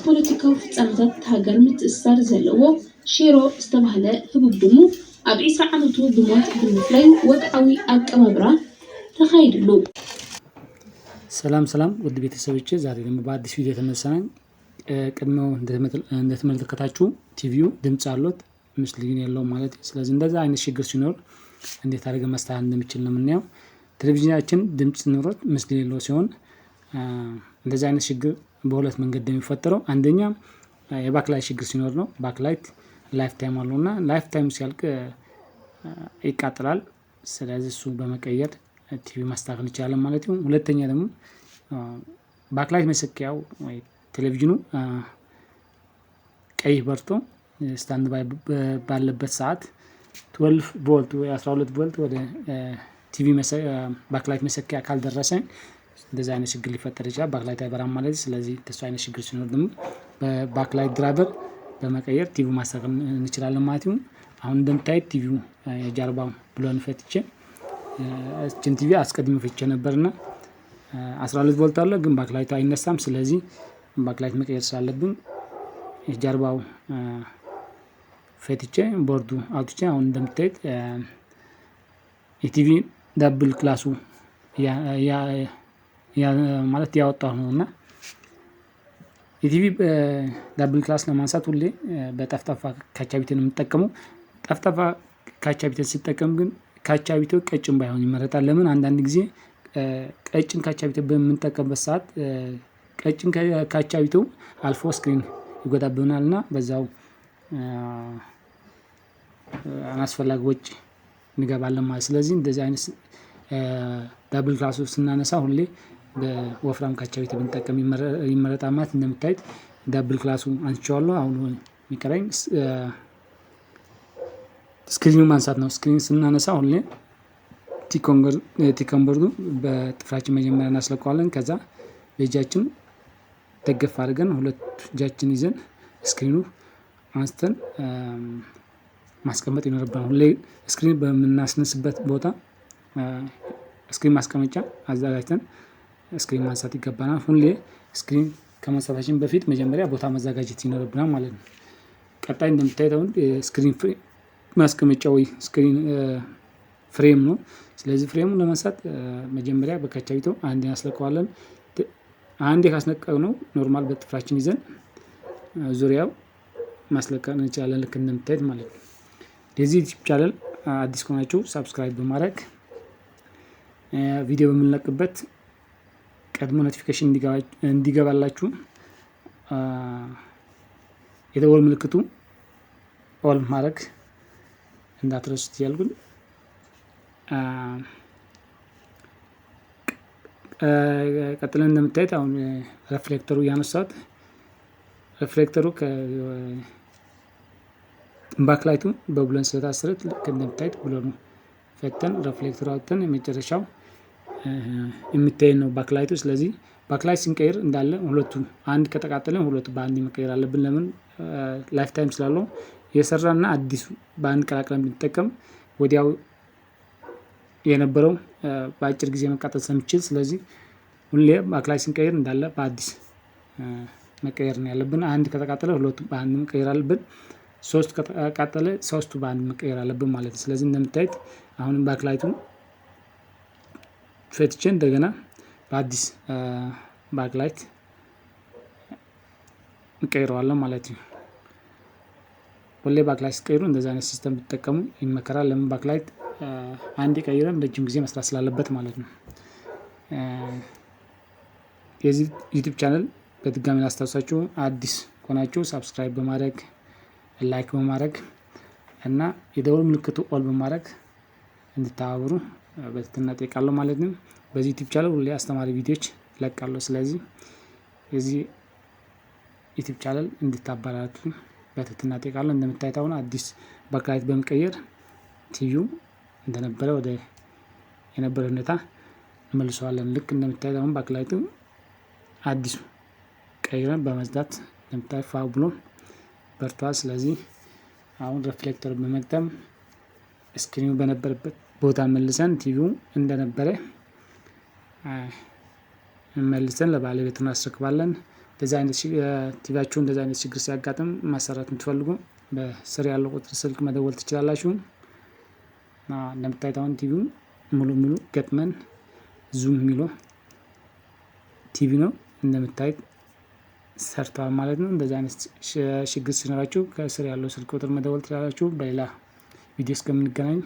ፖለቲካዊ ፍጻመታት እታ ሃገር ምትእስሳር ዘለዎ ሼሮ ዝተባህለ ህቡብ ድሙ ኣብ 20 ዓመቱ ብሞት ብምፍላዩ ወግዓዊ ኣቀባብራ ተኻይድሉ። ሰላም ሰላም ውድ ቤተሰቦቼ፣ ዛሬ ደግሞ በአዲስ ቪዲዮ ተመልሰናል። ቀድሞ እንደተመለከታችሁ ቲቪው ድምፅ አሉት ምስል ግን የለውም ማለት ነው። ስለዚህ እንደዛ አይነት ችግር ሲኖር እንዴት አድርገን መስተካከል እንደምችል ነው የምናየው። ቴሌቪዥናችን ድምፅ ኖሮት ምስል የሌለው ሲሆን እንደዚህ አይነት ችግር በሁለት መንገድ እንደሚፈጠረው፣ አንደኛ የ backlight ችግር ሲኖር ነው። Backlight life time አለው እና life time ሲያልቅ ይቃጠላል። ስለዚህ እሱ በመቀየር ቲቪ ማስተካከል እንችላለን ማለት ነው። ሁለተኛ ደግሞ backlight መሰኪያው ወይ ቴሌቪዥኑ ቀይ በርቶ stand by ባለበት ሰዓት 12 ቮልት ወይ 12 ቮልት ወደ ቲቪ backlight መሰኪያ ካልደረሰ እንደዚህ አይነት ችግር ሊፈጠር ይችላል። Backlight አይበራም ማለት። ስለዚህ እንደሱ አይነት ችግር ሲኖር ደግሞ በ backlight driver በመቀየር ቲቪ ማስተካከል እንችላለን ማለት ነው። አሁን እንደምታዩት ቲቪው የጀርባው ብሎን ፈትቼ፣ እችን ቲቪ አስቀድሜ ፈትቼ ነበርና 12 ቮልት አለ ግን backlight ኡ አይነሳም። ስለዚህ backlight መቀየር ስላለብን የጀርባው ፈትቼ ቦርዱ አውጥቼ አሁን እንደምታዩት የ TV double glass ኡ ማለት ያወጣው ነው። እና የ TV double glass ለማንሳት ሁሌ በጠፍጣፋ ካቻቢቴ ነው የምጠቀመው። ጠፍጣፋ ካቻቢቴ ሲጠቀም ግን ካቻቢቴው ቀጭን ባይሆን ይመረጣል። ለምን? አንዳንድ ጊዜ ቀጭን ካቻቢቴ በምንጠቀምበት ሰዓት ቀጭን ካቻቢቴው አልፎ screen ይጎዳብናል እና በዛው አላስፈላጊ ወጪ እንገባለን ማለት። ስለዚህ እንደዚህ አይነት double glass ኡ ስናነሳ ሁሌ በወፍራም ካቻቢቴ ብንጠቀም ይመረጣል ማለት። እንደምታዩት double glass ኡ አንስቼዋለሁ። አሁን የሚቀረኝ screen ኑ ማንሳት ነው። Screen ስናነሳ ሁሌ T-con board ኡ በጥፍራችን መጀመሪያ እናስለቀዋለን። ከዛ በእጃችን ደገፍ አድርገን ሁለት እጃችን ይዘን screen ኑ አንስተን ማስቀመጥ ይኖርብናል። ሁሌ screen በምናስነስበት ቦታ screen ማስቀመጫ አዘጋጅተን screen ማንሳት ይገባናል። ሁሌ screen ከማንሳታችን በፊት መጀመሪያ ቦታ ማዘጋጀት ይኖርብናል ማለት ነው። ቀጣይ እንደምታዩት አሁን screen ማስቀመጫ ወይ screen frame ነው። ስለዚህ frame ኡን ለማንሳት መጀመሪያ በካቻቢቴው አንዴ እናስለቀዋለን። አንዴ ካስለቀቅነው normal በጥፍራችን ይዘን ዙሪያው ማስለቀቅ እንችላለን። ልክ እንደምታዩት ማለት ነው። የዚህ YouTube channel አዲስ ከሆናችሁ subscribe በማድረግ፣ ቪዲዮ በምንለቅበት ቀድሞ notification እንዲገባላችሁ የደወል ምልክቱ all ማድረግ እንዳትረሱት እያልኩኝ፣ ቀጥለን እንደምታዩት አሁን reflector ኡ እያነሳሁት፣ reflector ኡ backlight ኡ በብሎን ስለታሰረ ልክ እንደምታዩት ብሎኑ ፈተን reflector ኡ አውጥተን የመጨረሻው የሚታይ ነው backlight ኡ። ስለዚህ backlight ስንቀይር እንዳለ ሁለቱ አንድ ከተቃጠለ ሁለቱ በአንድ መቀየር አለብን። ለምን? Life time ስላለው የሰራና አዲሱ በአንድ ቀላቅለን ብንጠቀም ወዲያው የነበረው በአጭር ጊዜ መቃጠል ስለሚችል፣ ስለዚህ ሁሌ backlight ስንቀይር እንዳለ በአዲስ መቀየር ነው ያለብን። አንድ ከተቃጠለ ሁለቱ በአንድ መቀየር አለብን። ሶስት ከተቃጠለ ሶስቱ በአንድ መቀየር አለብን ማለት ነው። ስለዚህ እንደምታዩት አሁንም backlight ኡን ፈትቼ እንደገና በአዲስ backlight እንቀይረዋለን ማለት ነው። ሁሌ backlight ስትቀይሩ እንደዚህ አይነት system ብትጠቀሙ ይመከራል። ለምን? Backlight አንዴ ቀይረን ረጅም ጊዜ መስራት ስላለበት ማለት ነው። የዚህ YouTube channel በድጋሚ ላስታውሳችሁ፣ አዲስ ከሆናችሁ subscribe በማድረግ፣ like በማድረግ እና የደወል ምልክቱ all በማድረግ እንድትተባበሩ በትህትና እጠይቃለሁ ማለት ነው። በዚህ YouTube channel ሁሌ አስተማሪ ቪዲዮዎች እለቃለሁ። ስለዚህ የዚህ YouTube channel እንድታበረታቱ በትህትና እጠይቃለሁ። እንደምታዩት አሁን አዲስ backlight በመቀየር ቲቪው እንደነበረ ወደ የነበረ ሁኔታ እንመልሰዋለን። ልክ እንደምታዩት አሁን backlight ኡ አዲሱ ቀይረን በመዝጋት እንደምታዩት ፋ ብሎ በርቷል። ስለዚህ አሁን reflector በመግጠም screen ኑ በነበረበት ቦታ መልሰን ቲቪው እንደነበረ መልሰን ለባለቤቱ እናስረክባለን። እንደዚህ አይነት ቲቪያችሁ እንደዚህ አይነት ችግር ሲያጋጥም ማሰራት የምትፈልጉ በስር ያለው ቁጥር ስልክ መደወል ትችላላችሁ። እና እንደምታዩት አሁን ቲቪው ሙሉ ሙሉ ገጥመን zoom የሚለው ቲቪ ነው፣ እንደምታዩት ሰርተዋል ማለት ነው። እንደዚህ አይነት ችግር ሲኖራችሁ ከስር ያለው ስልክ ቁጥር መደወል ትችላላችሁ። በሌላ ቪዲዮ እስከምንገናኝ